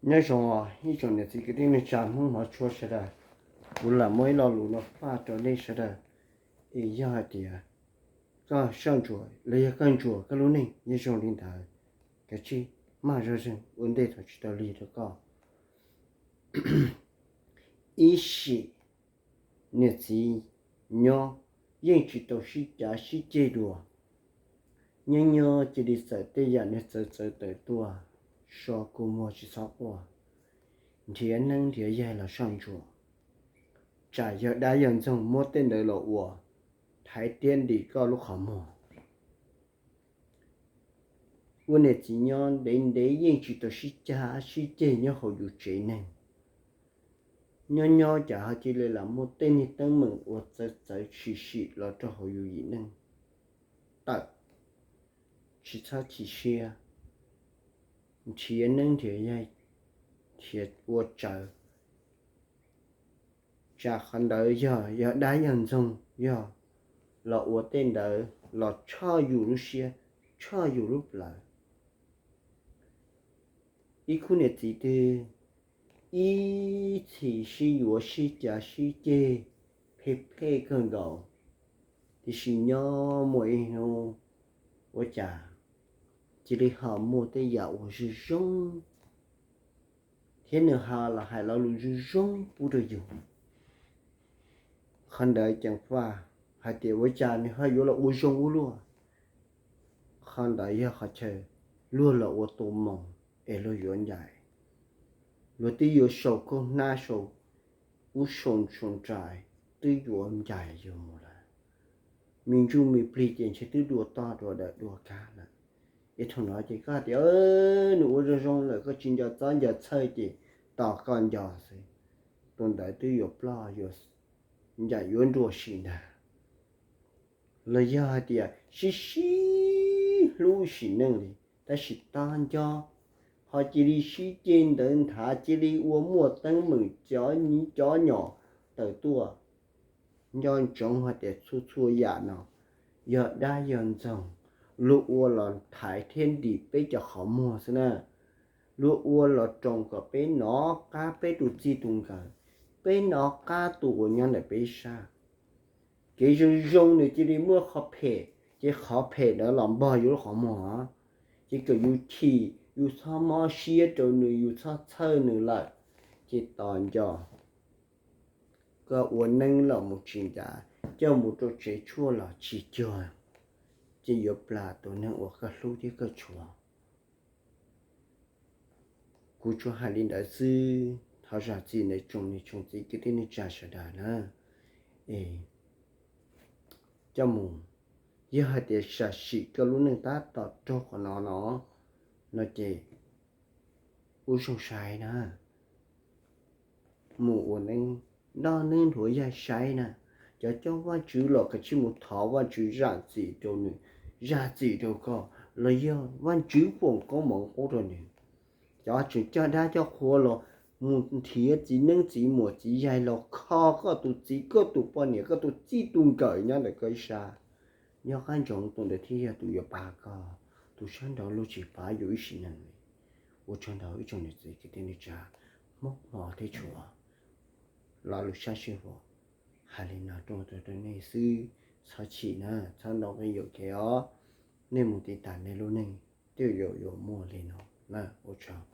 Nyob zoo ib tsoom niam txiv kwv tij neej tsa Hmoob hmov tshua sawv daws, kuv lam muab ib lo lus no faj rau nej sawv daws. Es yog hais tias koj soj ntsuam los yog koj ntsuam koj lub neej, yog zoo li ntawd, kav tsij maj zog zeeg ua ntej thaum tsis tau lig rau koj. Ib sim niam txiv nyob yeej tsis tau sib cav sib ceg dua. Nyob nyob cia li txawm tej yam niag txawv txawv tawm tuaj, so kua muag tsis txhob quaj, nrhiav neeb nrhiav yaig los soj ntsuam, tsam yog dab yog ntxoog muab tej ntawd los ua thaiv thiab ntim koj lub qhov muag. Ua niam txiv nyob ntev ntev yeej tsis tau sib cav sib ceg nyob hauv yus tsev neeg. Nyob nyob cas ho cia li lam muaj tej niag teeb meem uas txawv txawv sim sim los rau hauv yus yim neej tawm, tsis txhob chim siab, nrhiav neeb nrhiav yaig, nrhiav ua tsawv. Tsam qhov ntawd yog, yog dab yog ntxoog yog los ua tej ntawd los tshoj yus lub siab, tshoj yus lub plawv. Ib khub niam txiv twg ib txhis sib yuav sib cav sib ceg phem phem kawg nkaus, tiam sis nyob muaj ib hnub ua cas cia li ho muaj tej yam uas zoo zoo thiab nws ho los hais lo lus zoo zoo pub rau yus. Qhov ntawd ceev faj hais tias ua cas nws ho yuav los ua zoo ua luaj. Qhov ntawd yog qhov chaw luag los ua tus moos es luag yuav ncaim, luag twb yuav sau kaub hnab sau ub sau ntsais, twb yuav ncaim yus mus lawm. Me ntsuj me plig ces ntshe twb dua toj dua dawm dua kab lawm. Es thaum no ces koj tias nws ua zoo zoo lawm, koj tsis nco txob nco txhawj ces tos koj nco xwb, tus ntawd twb yuav ploj yuav ncaim yuav nruam sim ntag. Los yog hais tias sib sib hlub sim neej li, tab sis tab nco ho cia li sib ceg ntawd nthav, cia li ua muaj teeb meem cov nyiv cov nyom tawm tuaj. Nco ntsoov hais tias txhua txhua yam no yog dab yog ntxoog, luag ua los thaiv thiab ntim peb cov qhov muag xwb na. Luag ua los roos kom peb nov qab peb tus txij tus nkawm, peb nov qab tus uas nyob ntawm peb sab. Kev zoo zoo nws cia li muaj qhov phem, ces qhov phem ntawd los npog yus lub qhov muag, ces kom yus chim, yus txhob mob siab rau nws, yus txhob txhawj nws lawm, ces tos nco koj ua neeb los mus tsis ncav, coj mus rau tsev tshuaj los tsis cuag, ces yuav plam tus neeg uas koj hlub thiab koj tshua. Kuv tsuas hais li ntawd xwb, thov zam txim ntawm tsoom niam tsoom txiv kwv tij neej tsa sawv daws na. Es coj mus, yog hais tias sam sim koj lub neej tab tom raug qhov no no, no ces ua zoo saib na, mus ua neeb noj neeb nrhuav yaig saib na. Cov coj Vajtswv los kav tsij mus thov Vajtswv zam txim rau nws, zam txim rau koj, los yog Vajtswv foom koob hmoov qub rau nws. Cov tseem coj dab coj qhua los mus nrhiav txiv neeb txiv muam txiv yaig los kho koj tus txiv koj tus poj niam koj tus txij tus nkawm nyob ntawm koj ib sab, nyob qab ntsoov tus ntawd thiaj yog tus yuav pab koj, tus sab nraud luag tsis pab yus ib sim neej li. Ua tsaug ntau ib tsoom niam txiv kwv tij neej tsa Hmoob hmov thiab tshua, lo lus sab sij huam hais li no tuaj rau nej xwb, txhob chim na, txhob ntau qe yuam kev os. Nej mus tiv tam nej lub neej, twb yuav yuav muaj li no na, ua tsaug.